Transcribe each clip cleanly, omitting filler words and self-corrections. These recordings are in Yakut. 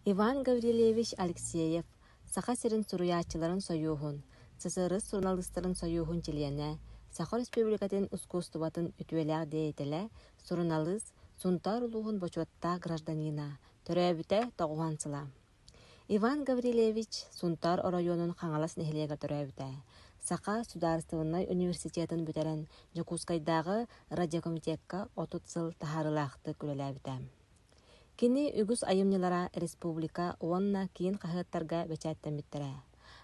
Иван Гаврильевич Алексеев Саха сирин суруйааччыларын сойууһун, ССРС суруналыыстарын сойууһун чилиэнэ, Саха Республикатын ускуустубатын үтүөлээх деятелэ, суруналыыс, Сунтаар улууһун бочуоттаах гражданина, төрөөбүтэ тоҕуһан сыла. Иван Гаврильевич Сунтаар оройуонун Хаҥалас нэһилиэгэр төрөөбүтэ. Саха судаарыстыбаннай университетын бүтэрэн, Дьокуускайдааҕы радиокомитекка 30 сыл таһаарыылаахтык үлэлээбитэ. Кини үгүс айымньылара республика уонна киин хаһыаттарга бэчээттэммиттэрэ.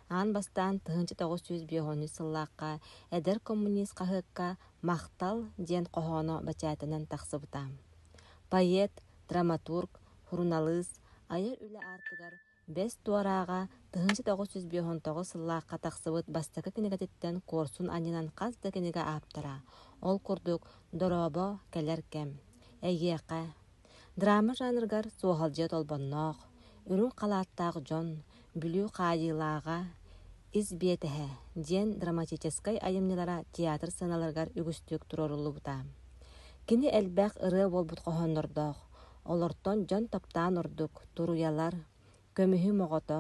Аан бастаан 1953 сыллаахха «Эдэр коммунист» хаһыакка «Махтал» диэн хоһооно бэчээтэнэн тахсыбыта. Поэт, драматург, суруналыыс, айар үлэ аартыгар Бэс туорааҕа 1959 сыллаахха тахсыбыт бастакы кинигэтиттэн куорсун анньынан хас да кинигэ ааптара, ол курдук «Дорообо, кэлэр кэм», «Эйиэхэ», драма жанрыгар «Суоһалдьыйа Толбонноох», «Үрүҥ халааттаах дьон», «Бүлүү хаайыылааҕа», «Ис биэтэһэ» диэн драматическай айымньылара театр сыаналарыгар үгүстүк туруоруллубута. Кини элбэх ырыа буолбут хоһооннордоох, Олортон дьон таптаан ордук туруйалар, Көмүһүм оҕото,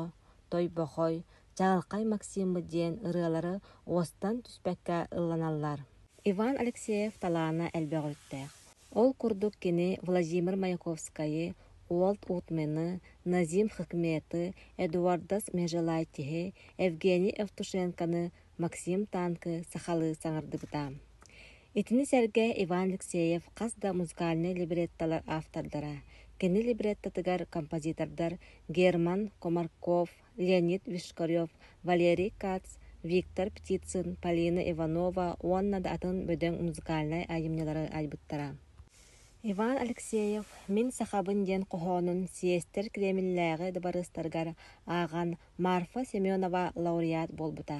Тойбохой, Чаҕылхай Максиммыт диэн ырыалары уостан түспэккэ ылланаллар. Иван Алексеев талаана элбэх өрүттээх. Ол курдук кини Владимир Маяковскайы, Уолт Утмены, Назим Хикметы, Эдуардас Межелайтиһы, Евгений Евтушенконы, Максим Танкы сахалыы саҥардыбыта. Итини сэргэ Иван Алексеев хас да музыкальнай либреттолар автордара. Кини либреттотыгар композитордар Герман Комарков, Леонид Вишкарев, Валерий Кац, Виктор Птицын, Полина Иванова уонна да атын бөдөҥ музыкальнай айымньылары айбыттара. Иван Алексеев «Мин сахабын» диэн хоһоонун съезтэр Кремллээҕи дыбарыастарыгар ааҕан Марфа Семенова лауреат буолбута.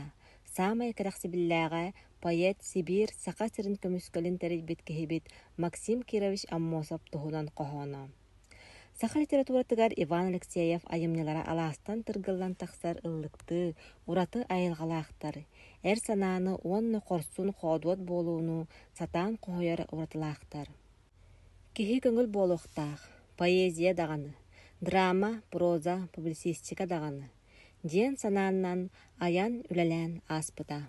Саамай кэрэхсэбиллээҕэ поэт Сибиир Саха сирин көмүскэлин тэрийбит киһибит Максим Кирович Аммосов туһунан хоһооно. Саха литературатыгар Иван Алексеев айымньылара алаастан тыргыллан тахсар ыллыктыы, ураты айылҕалаахтар, эр санааны уонна хорсун-хоодуот буолууну сатаан хоһуйар уратылаахтар. Киһи көҥүл буолуохтаах, поэзия даҕаны, драма, проза, публицистика даҕаны диэн санааннан айан үлэлээн ааспыта.